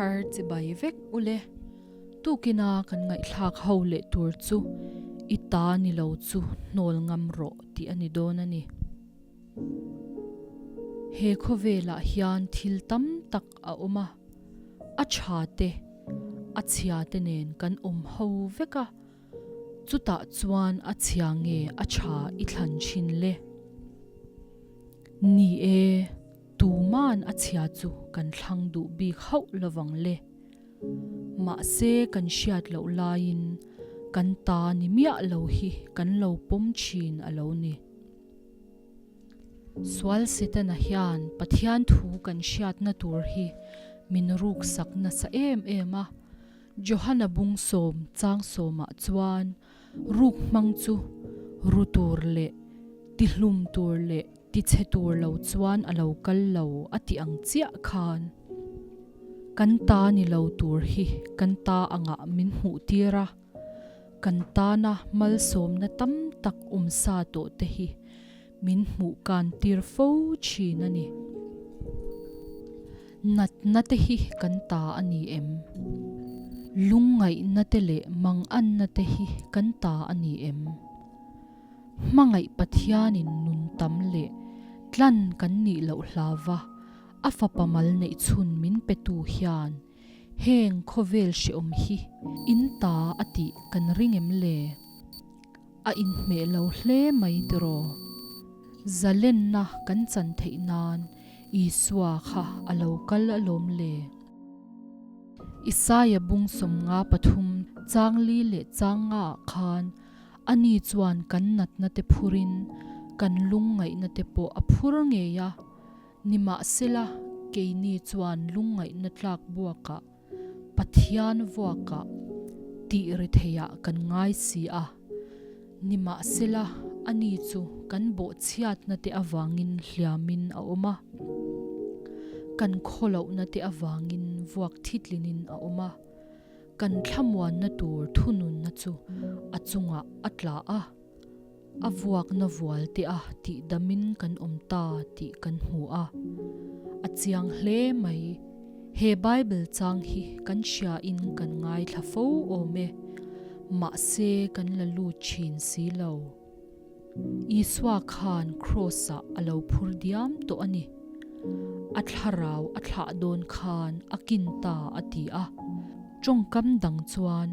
thar chibai vek ule. Tukina kan ngaihthlak ho leh tur chu i ta ni lo chu hnawl ngam rawh tih a ni dawn a ni. He khawvelah hian thil tam tak a awm a, a tha te, a chhia te nen kan awm ho vek a, chutah chuan a chhia nge a tha i thlan thin le? Ni e, tuman a chhia chu kan thlang duh bik hauh lovang le. Mahse kan hriat loh laiin kan ta ni miah lo hi kan lo pawm thin a lo ni. Sual Setana hian Pathian thu kan hriatna tur hi min ruksak nasa em em a. Johana bung sawm chang sawmah chuan ruk hmang chu ru tur leh tihlum tur leh tichhe tur lo chuan a lo kal lo a ti ang chiah khan kan ta ni lo tur hi kan ta angah min hmuh tir a. Kan tana malsawmna tam tak awm sa tawh te hi min hmuh kan tir fo thin a ni. Natna te hi kan ta a ni em? Lungngaihna te leh manganna te hi kan ta a ni em? Hmangaih Pathianin nun tam leh tlan kan nih loh hlauva a fapa mal neih chhun min petu hian Heng khawvel hreawm hi in ta a tih kan ring em le? A inhmeh lo hle mai tiraw? Zalenna kan chan theih nan Isua kha a lo kal alawm le? Isaia bung 53 changli leh changa ah khan ani chuan kan natna te phurin kan lungngaihna te pawh a phur ngei a. Nimahsela, keini chuan lungngaihna tlak buakah, Pathian vuakah tih ri theiah kan ngai si a. Nimahsela, ani chu kan bawhchhiatna te avangin hliamin a awm a, kan khawlohna te avangin vuak thitlinin a awm a, kan thlamuanna tur thununna chu a chungah a tla a. A vuakna vual te a tih damin kan awm ta tih kan hmu a, a chiang hle mai. He Bible chang hi kan hriain kan ngaithla fo awm e, mahse kan la lut thin si lo. Isua khan Kraws-ah a lo phur diam tawh a ni. A thlarau a thlah dawn khan a kin ta a ti a, tawngkam dang chuan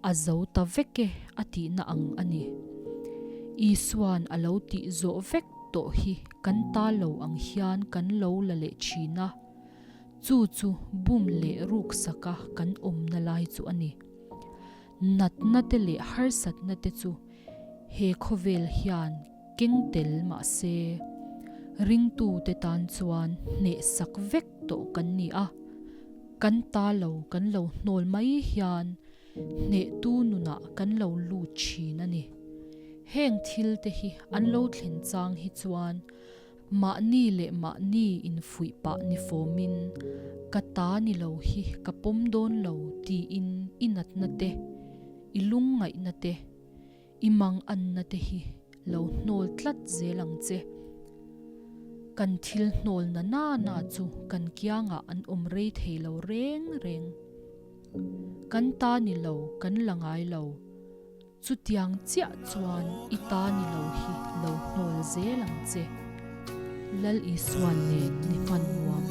A zo ta vek e a tihna ang a ni. Isua'n a lo tih zawh vek tawh hi kan ta lo ang hian kan lo la leh thin a, chu chu bum leh ruksaka kan awmna lai chu a ni. Natna te leh harsatna te chu he khawvel hian keng tel mah se, ringtute tan chuan hnehsak vek tawh kan ni a, kan ta lo kan lo hnawl mai hian hnehtu nunah kan lo lut thin a ni. Heng thil te hi an lo thlen chang hi chuan mahni leh mahni infuih pah ni fawmin ka ta ni lo hi ka pawm dawn lo tiin i natna te, i lungngaihna te, I manganna te hi lo hnawl tlat zel ang che. Kan thil hnawl na na na chu kan kiangah an awm rei thei lo reng reng. Kan ta ni lo kan la ngai lo. Chutiang chiah chuan i ta ni lo hi lo hnawl zel ang che. Lal Isuan nen ni hman nuam.